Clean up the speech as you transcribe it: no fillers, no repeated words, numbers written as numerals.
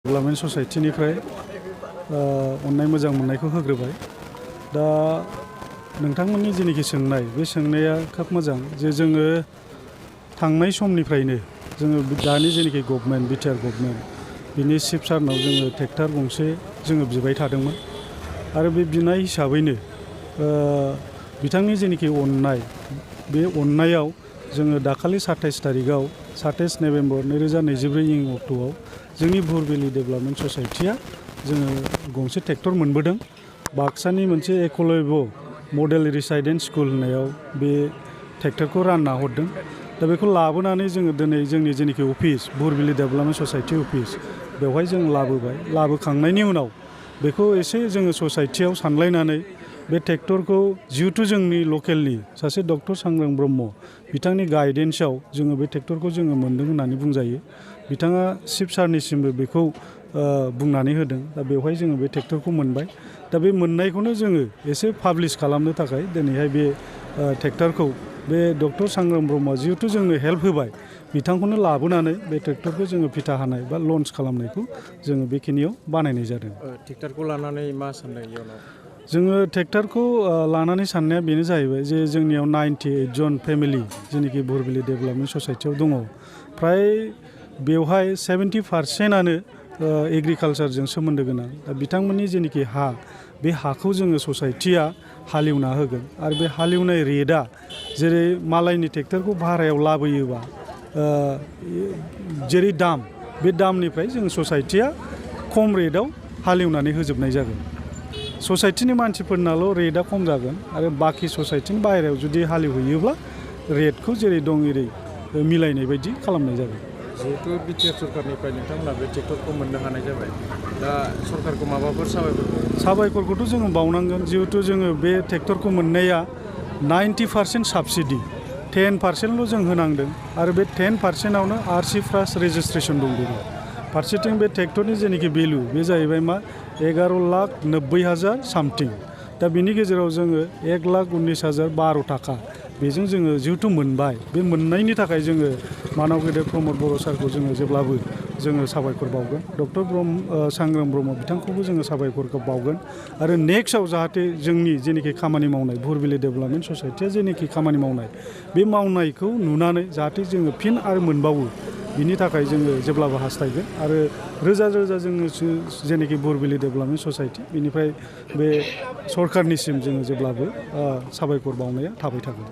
Development ससाइटिनिफ्राय अननाय मोजां मोननायखौ होग्रोबाय। दा नोंथांमोननि जेनोखि सोंनाय बे सोंनाया खोब मोजां जे जोङो थांनाय समनिफ्रायनो जोङो दानि जेनोखि गभर्नमेन्ट बिटिआर गभर्नमेन्ट बिनि चिफ सारनाव जोङो ट्रेक्टर गंसे जोङो बिबाय थादोंमोन आरो बे बिनाय हिसाबैनो बिथांनि जेनोखि अननाय बे अननायाव जोङो दाखालि 27 तारिखआव 27 नभेम्बर 2024 इं अक्ट'आव जोंनि भुरबिलि डेभेलपमेन्ट ससाइटिया जोङो गंसे ट्रेक्टर मोनबोदों। बाक्सानि मोनसे एकलव्य मडेल रिसाइडेन्स स्कुल होननायाव बे ट्रेक्टरखौ रानना हरदों। दा बेखौ लाबोनानै जोङो दिनै जोंनि जेनोखि अफिस भुरबिलि डेभेलपमेन्ट ससाइटि अफिस बेवहाय जों लाबोबाय। लाबोखांनायनि उनाव बेखौ एसे जोङो ससाइटियाव सानलायनानै बे ट्रेक्टरखौ जिहेतु जोंनि लकेलनि सासे डक्टर सांग्रां ब्रह्म बिथांनि गाइडेन्सआव जोङो बे ट्रेक्टरखौ जोङो मोन्दों होननानै बुंजायो। बिथाङा चिफ सारनिसिमबो बेखौ बुंनानै होदों। दा बेवहाय जोङो बे ट्रेक्टरखौ मोनबाय। दा बे मोननायखौनो जोङो एसे पाब्लिश खालामनो थाखाय दिनैहाय बे ट्रेक्टरखौ बे डक्टर सांग्रां ब्रह्मआ जिहेतु जोंनो हेल्प होबाय बिथांखौनो लाबोनानै बे ट्रेक्टरखौ जोङो फिथा हानाय बा लन्च खालामनायखौ जोङो बेखिनियाव बानायनाय जादों। ट्रेक्टरखौ लानानै मा सानदों इयुनाव? जोङो ट्रेक्टरखौ लानानै साननाया बेनो जाहैबाय जे जोंनियाव 98 जन फेमिलि जेनोखि भुरबिलि डेभेलपमेन्ट ससाइटियाव दङ। फ्राय बेवहाय 70%आनो एग्रिकालसारजों सोमोन्दो गोनां। दा बिथांमोननि जेनोखि हा बे हाखौ जोङो ससाइटिया हालेवना होगोन आरो बे हालेवनाय रेटआ जेरै मालायनि ट्रेक्टरखौ भारायाव लाबोयोबा जेरै दाम बे दामनिफ्राय जों ससाइटिया खम रेटआव हालेवनानै होजोबनाय जागोन। ससाइटिनि मानसिफोरनाल' रेटआ खम जागोन आरो बाखि ससाइटिनि बाहेरायाव जुदि हालेवहैयोब्ला रेटखौ जेरै दं एरै मिलायनाय बायदि खालामनाय जागोन। जिहेतु बिटिआर सरकारनिफ्राय नोंथांमोना बे ट्रेक्टरखौ मोननो हानाय जाबाय। दा सरकारखौ माबाफोर साबायखरखौथ' जोङो बावनांगोन। जिहेतु जोङो बे ट्रेक्टरखौ मोननाया 90% साबसिडि 10%ल' जों होनांदों आरो बे 10%आवनो RC प्लास रेजिस्ट्रेसन दंबावो। फारसेथिं बे ट्रेक्टरनि जेनोखि भेलु बे जाहैबाय मा 11,90,000 सामथिं। दा बिनि गेजेराव जोङो 1,19,012 थाखा बेजों जोङो जिहेतु मोनबाय। बे मोननायनि थाखाय जोङो मानाव गेदेर प्रमद बर' सारखौ जोङो जेब्लाबो जोङो साबायखर बावगोन। डक्टर सांग्रां ब्रह्म बिथांखौबो जोङो साबायखरखौ बावगोन आरो नेक्स्टआव जाहाथे जोंनि जेनोखि खामानि मावनाय भुरबिलि डेभेलपमेन्ट ससाइटिया जेनोखि खामानि मावनाय बे मावनायखौ नुनानै जाहाथे जोङो फिन आरो मोनबावो बिनि थाखाय जोङो जेब्लाबो हास्थायगोन आरो रोजा रोजा जोङो जेनोखि भुरबिलि डेभेलपमेन्ट ससाइटि बेनिफ्राय बे सरकारनिसिम जोङो जेब्लाबो साबायखर बावनाया थाबाय थागोन।